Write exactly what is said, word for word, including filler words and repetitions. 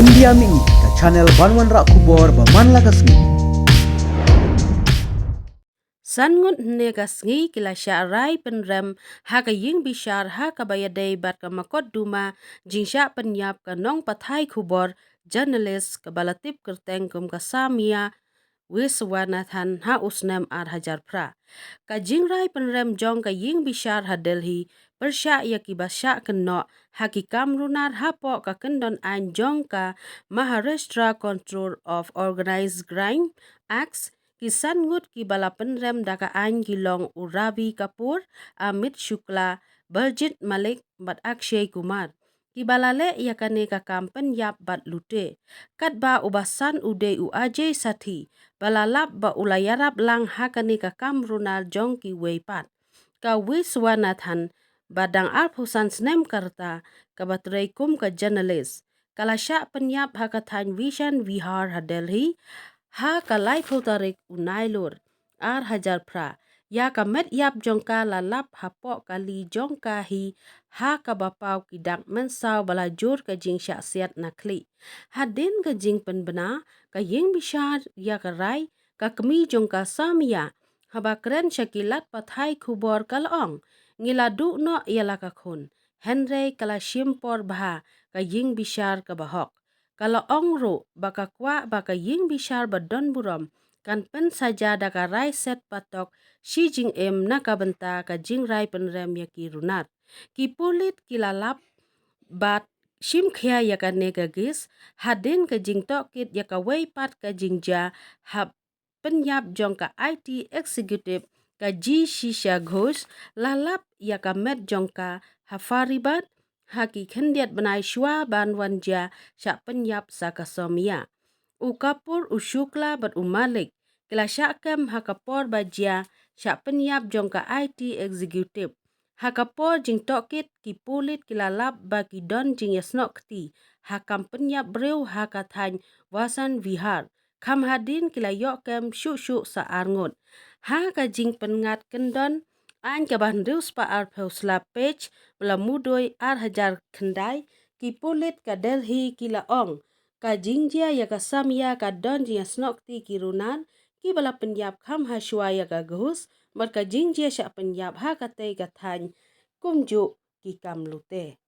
India Mini, ka channel ban wanrah khubor ba man la ka sngi. San ngut hynne ka sngi ki la shah rai pynrem ha ka ïing bishar ha kaba ïadei bad ka makot duma jingshah pynïap ka nongpathai khubor, journalist, kaba la tip kyrteng kum ka Samia Viswanathan ha u snem ar hajar phra. Ka jingrai pynrem jong ka ïing bishar ha Delhi pyrshah ïa kiba shah kynnoh ha ki kam runar hapoh ka kyndon aiñ jong ka Maharashtra Control of Organised Crime Act. Ki san ngut kiba la pynrem da ka aiñ ki long u Ravi Kapoor, Amit Shukla, Barjit Malik bad Akshay Kumar, kiba la leh ïa kane ka kam pynïap bad lute. Katba uba san u dei u Ajay Sathi, ba la lap ba u la ïarap lang ha kane ka kam runar jong kiwei pat. Ka Viswanathan, ba dang arphew san snem ka rta, kaba trei kum ka journalist, ka la shah pynïap ha ka thaiñ Vishan Vihar ha Delhi ha ka laiphew tarik u Nailur ar hajar phra. Ïa ka met ïap jong ka la lap hapoh kali jong ka hi ha kaba paw ki dak mynsaw ba la jur ka jingshah siat na khlieh. Hadien ka jingpynbna ka ïing bishar ïa ka rai, ka kmie jong ka Samia, haba kren sha ki lad pathai khubor ka la ong, ngi la duh noh ïa la ka khun, hynrei ka la shim por bha ka ïing bishar kaba hok. Ka la ong ruh ba ka kwah ba ka ïing bishar ba don burom kan pynsaja da ka rai set patok shi jingim na ka bynta ka jingrai pynrem ïa ki runar. Ki pulit ki la lap bad shim khia ïa kane ka case hadien ka jingtohkit ïa kawei pat ka jingjia hap pynïap jong ka I T executive ka Ji Shisha Ghosh, la lap ïa ka met jong ka ha Faribad ha ki khyndiat bnai shuwa ban wan jia shah pynïap sa ka Samia. U Kapoor, u Shukla bad u Malik ki la shah kem ha ka por ba jia shah pynïap jong ka I T executive. Ha ka por jingtohkit ki pulit ki la lap ba ki don jingïasnoh kti ha kam pynïap briew ha ka thaiñ Vishan Vihar. Kham hadien ki la ïoh kem shuh shuh sa ar ngut. Ha ka jingpynngat kyndon aiñ kaba hynriew spah arphew sla page ba la mudui ar hajar khyndai, ki pulit ka Delhi ki la ong ka jingjia ïa ka Samia ka don jingïasnoh kti ki runar kiba la pynïap kham ha shuwa ïa ka Ghosh bad ka jingjia shah pynïap ha katei ka thaiñ kumjuh ki kam lute.